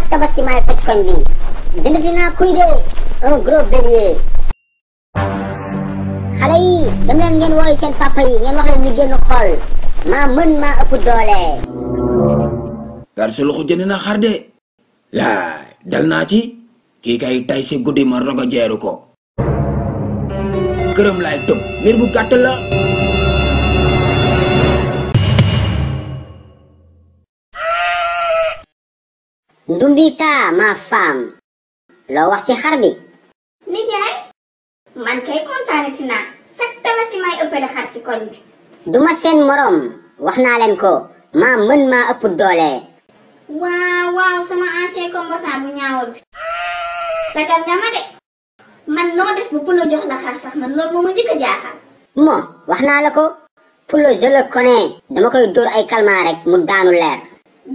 tabaski maay toj koñ bi jëndati naa kuy de un gros bélier. xale yi dem leen ngeen wooyu seen papa yi ngeen wax leen ñu génn xool maa mën maa ëpp doole. Père Suluxu jënd na xar de laay dal naa ci kii kay tay si guddi ma rogo jeeru ko këram laay tëb mbir bu gàtt la. Ndumbita ma femme loo wax ci xar bi. nijaay man kay kontaanati naa sax tabaski may ëppale xar ci koñ bi. duma seen morom wax naa leen ko maa mën maa ëpp doole. waaw sama ancien combattant bu ñaawal bi sagal nga ma de man noo def bu pulo jox la xar sax man loolu moo ma njëkk a jaaxal. moo wax naa la ko pulo je le connais dama koy dóor ay calmant rek mu daanu leer.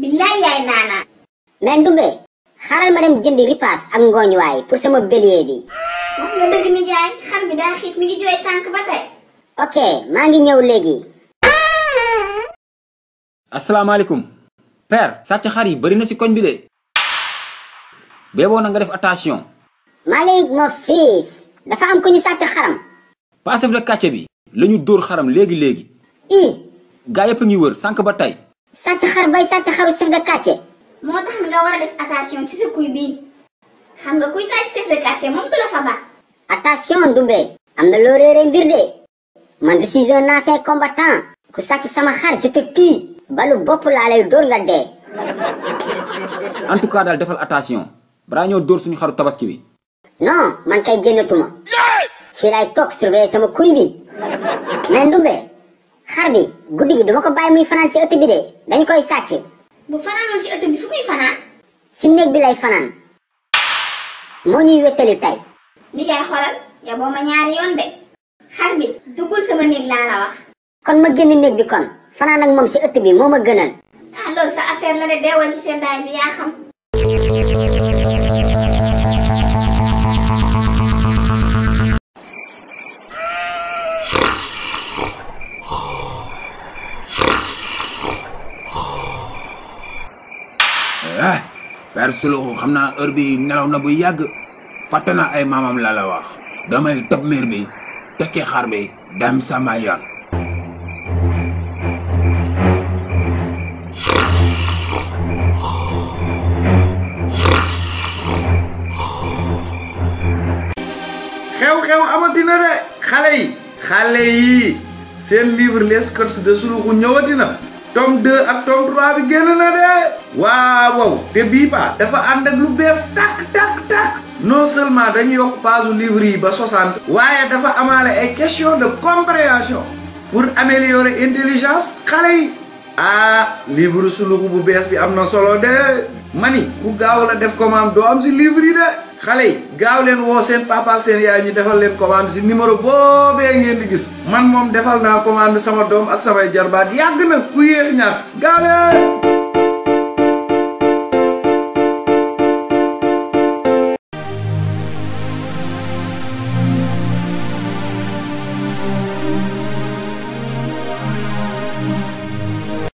billaay yaay naanaa. mais Ndumbe xaaral ma dem jëndi ripaas ak ngooñ waay pour sama bélier bi. wax nga dëgg nijaay xar bi daa xiit mi ngi jooy sànq ba tey. ok maa ngi ñëw léegi. asalaamaaleykum père sàcc xar yi bari na ci koñ bi de beeboo na nga def attention. Malick mon fils dafa am ku ñu sàcc xaram. pas chef de quartier bi la ñu dóor xaram léegi gaa yëpp ngi wër sànq ba tey. sàcc xar bay sàcc xaru chef de quartier. moo tax nga war a def attention ci sa kuy bii xam nga kuy sàcc chef de quartier moom du la fa baax. attention Ndumbe am na loo réere mbir de man je suis un ancien combattant ku sàcc sama xar je te tue balu bopp laa lay dóor nga dee. en tout cas daal defal attention balaa ñoo dóor suñu xaru tabaski bi. non man kay génnatuma fii laay toog surveiller sama kuy bi mais Ndumbe xar bi guddi gi duma ko bàyyi muy fanaan si ëtt bi de dañu koy sàcc. bu fanaanul ci ëtt bi fu muy fanaan. si néeg bi lay fanaan moo ñuy wéttali tey. nijaay xoolal yow boo ma ñaari yoon de xar bi duggul sama néeg laa la wax. kon ma génn néeg bi kon fanaan ak moom si ëtt bi moo ma gënal. ah loolu sa affaire la de deewal ci seddaay bi yaa xam. Père Suluxu xam naa heure bi nelaw na bu yàgg fàtte na ay maamam la la wax damay tëb miir bi tekki xar bi dem sama yoon. xew-xew amatina de xale yi seen livre les sketchs de Suluxu ñëwatina tome 2 ak tome 3 bi génn na de waaw te bii ba dafa ànd ak lu bees tak non seulement dañu yokk page livre yi ba 60 waaye dafa amaale ay question de compréhension pour améliorer intelligence xale yi livre Suluxu bu bees bi am na solo de mani ku gaaw la def commande doo am si livre yi de xale yi gaaw leen woo seen papa ak seen yaay ñu defal leen commande si numéro boobee ngeen di gis man moom defal naa commande sama doom ak samay jarbaat yàgg na ku yéex ñaar gaaw leen